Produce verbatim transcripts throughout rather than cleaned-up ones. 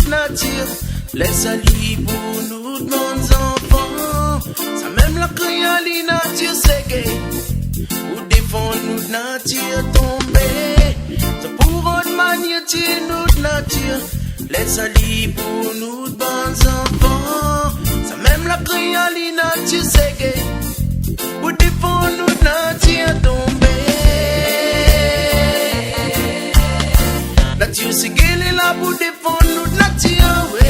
natir, lès ali pou nout bann zanfan. Sa mèm la kréa li natir ségé, pou défann nout natir tonbé. Sa pou rod manièr tié nout natir, lès ali pou nout bann zanfan. Sa mèm la kréa li natir ségé, pou défann nout natir tonbé. Natir ségé lé la pou défann nout natir, wé.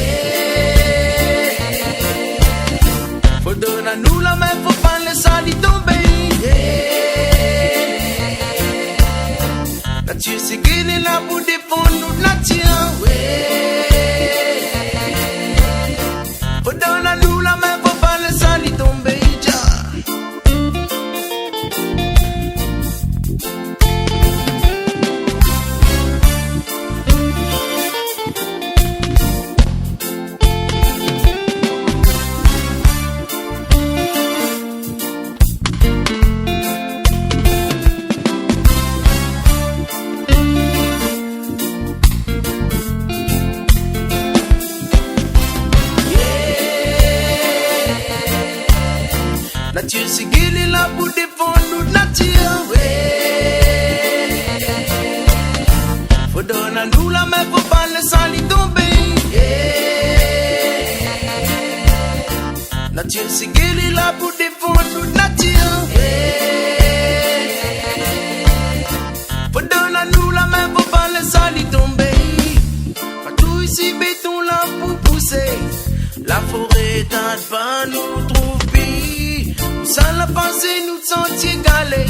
Fo donn anou la min, fo pa lès ali tonbé, yé. Natir ségé lé la pou défann nout natir, wé. Fo donn anou la min, fo pa lès ali tonbé, dja. Natir ségé lé la pou défann nout natir, wé. Fo donn anou la min, fo pa lès ali tonbé, yé. Natir ségé lé la pou défann nout natir, wé. Fo donn anou la min, fo pa lès ali tonbé. Patou isi béton la pou pousé, la foré tard pa nou trouv pi. Ousa la pasé nout santié galé,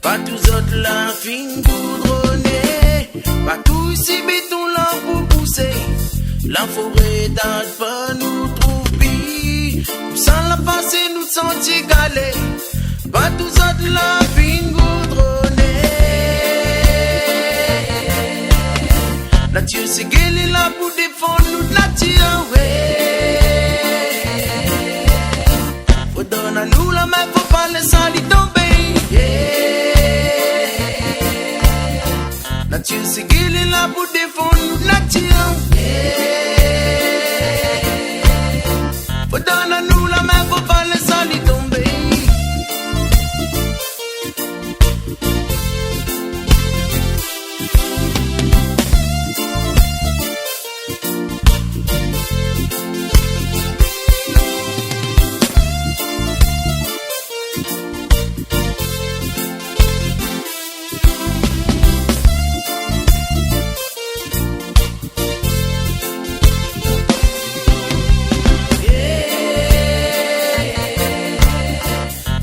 patou zot la fine goudroné. Patou isi béton la pou pousé, la foré tard pa nou trouv pi. Ousa la pasé nout santié galé, patou zot la fine goudroné. Natir ségé lé la pou défann nout natir, wé. Fo donn anou la min, fo pa lès ali tonbé, yé. Natir ségé lé la pou défann nout natir, yé. Fo donn anou la min, fo pa lès ali tonbé.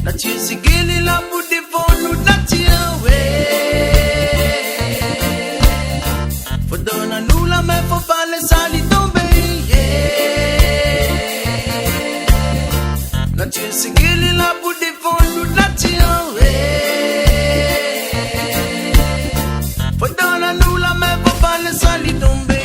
Natir ségé lé la pou défann nout natir, wé. Fo donn anou la min, fo pa lès ali tonbé, yé. Natir ségé lé la pou défann nout natir, wé. Fo donn anou la min, fo pa lès ali tonbé.